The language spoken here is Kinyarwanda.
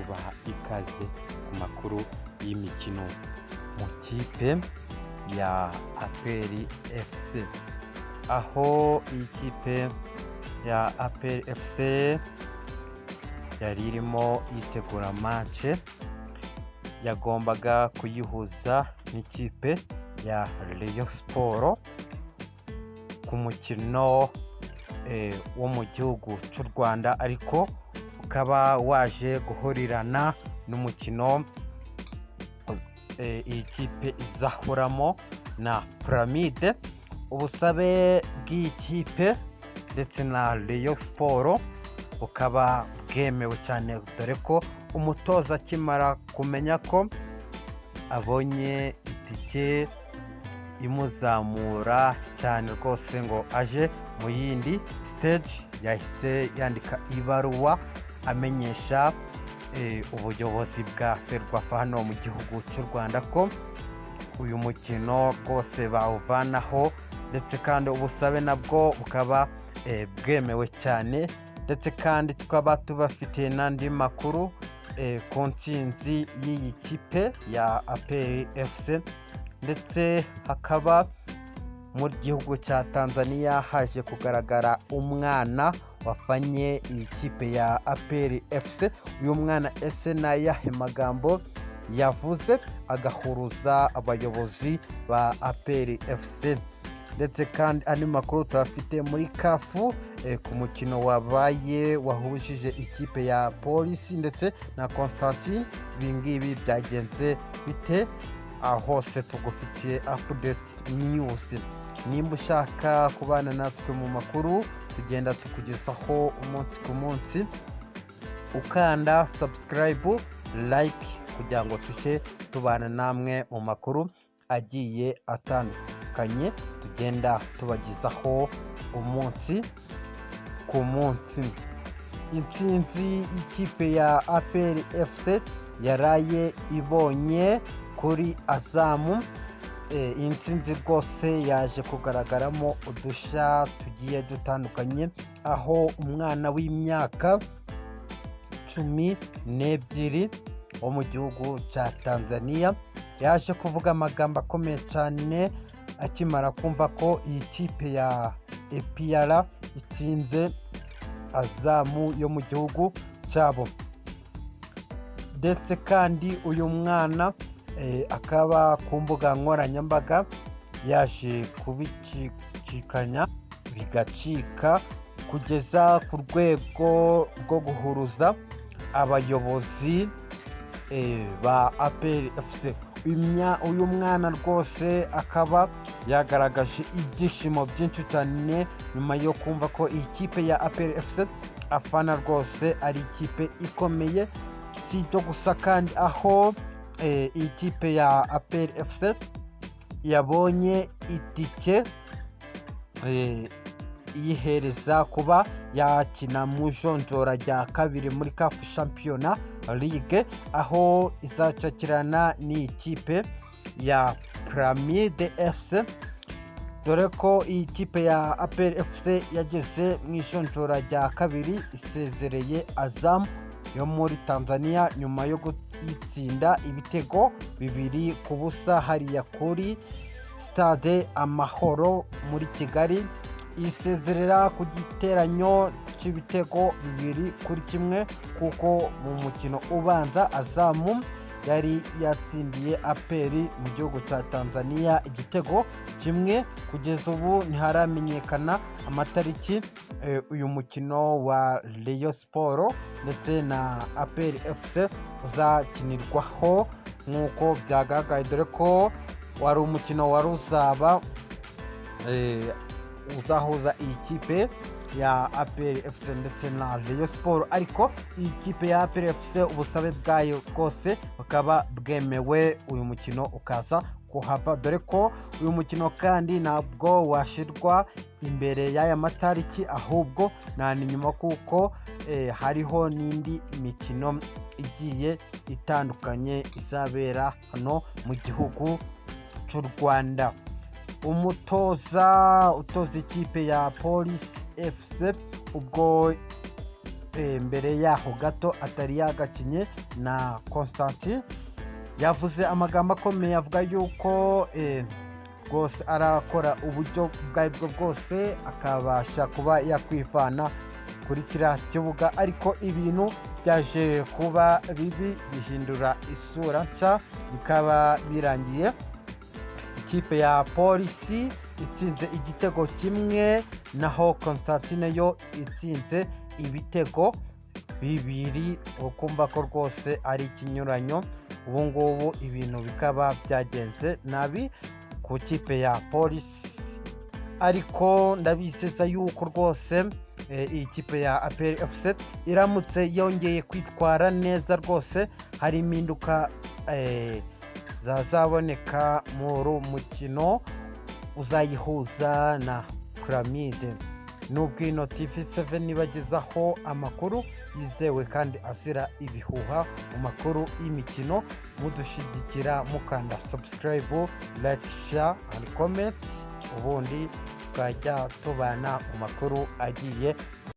Tubaha ikaze ku makuru y'imikino mu kipe ya APR FC, aho iyi kipe ya APR FC yari irimo yitegura match yagombaga kuyihuza n'ikipe ya Rayon Sport ku mukino wo mu gihugu cy'u Rwanda, ariko ukaba waje guhurirana n'umukino iyi kipe izahuramo na Pyramids. Ubusabe bw'iyi kipe ndetse na Rayon Sport bukaba bwemewe cyane, dore ko umutoza akimara kumenya ko abonye itike imuzamura cyane rwose ngo aje mu yindi stage, yahise yandika ibaruwa amenyesha ubuyobozi bwa FERWAFA hano mu gihugu cy'u Rwanda ko uyu mukino rwose bawuvanaho, ndetse kandi ubusabe nabwo bukaba bwemewe cyane. Ndetse kandi tukaba tubafitiye n'andi makuru ku ntsinzi y'iyi kipe ya APR FC, ndetse hakaba mu gihugu cya Tanzania haje kugaragara umwana wafanye iyi kipe ya APR FC. Uyu mwana ese ni ayahe magambo yavuze agahuruza abayobozi ba APR FC? Ndetse kandi andi makuru tuyafite muri CAF ku mukino wabaye wahujije ikipe ya Polisi ndetse na Constantine. Ibi ngibi byagenze bite? Aho hose tugufitiye update news. Nimba ushaka kubana natwe mu makuru tugenda tukugezaho umunsi ku munsi, ukanda subscribe, like, kugira ngo tujye tubana namwe mu makuru agiye atandukanye tugenda tubagezaho umunsi ku munsi. Intsinzi y'ikipe ya APR FC yaraye ibonye kuri Azam, iyi ntsinzi rwose yaje kugaragaramo udushya tugiye dutandukanye, aho umwana w'imyaka 12 wo mu gihugu cya Tanzania yaje kuvuga amagambo akomeye cyane akimara kumva ko iyi kipe ya APR itsinze Azam yo mu gihugu cyabo. Ndetse kandi uyu mwana akaba ku mbuga nkoranyambaga yaje kubicikanya bigacika kugeza ku rwego rwo guhuruza abayobozi ba APR FC. Uyu mwana rwose akaba yagaragaje ibyishimo byinshi cyane nyuma yo kumva ko iyi kipe ya APR FC afana rwose ari ikipe ikomeye. Si ibyo gusa kandi, aho iyi kipe ya APR FC yabonye itike iyihereza kuba yakina mu jonjora rya kabiri muri CAF Champions League, aho izacakirana n'iyi kipe ya Pyramids FC, dore ko iyi kipe ya APR FC yageze mu ijonjora rya kabiri isezereye Azam yo muri Tanzania nyuma yo kuyitsinda ibitego 2-0 hariya kuri Stade Amahoro muri Kigali, isezerera ku giteranyo cy'ibitego 2-1, kuko mu mukino ubanza Azam yari yatsindiye APR mu gihugu cya Tanzania igitego 1. Kugeza ubu ntiharamenyekana amatariki uyu mukino wa Rayon Sport ndetse na APR FC uzakinirwaho nk'uko byagaragaye, dore ko wari umukino wari uzaba uzahuza iyi kipe ya APR FC ndetse na Rayon Sport, ariko iyi kipe ya APR FC ubusabe bwayo bwose bukaba bwemewe, uyu mukino ukaza kuhava, dore ko uyu mukino kandi ntabwo washyirwa imbere y'aya matariki, ahubwo nta n'inyuma, kuko hariho n'indi mikino igiye itandukanye izabera hano mu gihugu cy'u Rwanda. Umutoza utoza ikipe ya Polisi FC ubwo mbere yaho gato atari yagakinye na Constantine. Yavuze amagambo akomeye, avuga yuko rwose arakora uburyo ubwo ari bwo bwose akabasha kuba yakwivana kuri kiriya kibuga, ariko ibintu byaje kuba bibi, bihindura isura nshya, bikaba birangiye ikipe ya Polisi itsinze igitego kimwe, naho Constantine yo itsinze ibitego bibiri. Ukumva ko rwose ari ikinyuranyo. Ubu ngubu ibintu bikaba byagenze nabi ku kipe ya Polisi, ariko ndabizeza yuko rwose iyi kipe ya APR FC iramutse yongeye kwitwara neza, rwose hari impinduka zazaboneka muri uyu mukino uzayihuza na Pyramide. Nubwo ino TV 7 ibagezaho amakuru yizewe kandi azira ibihuha mu makuru y'imikino, mudushyigikira mukanda subscribe, like, share and comment, ubundi tukajya tubana mu makuru agiye.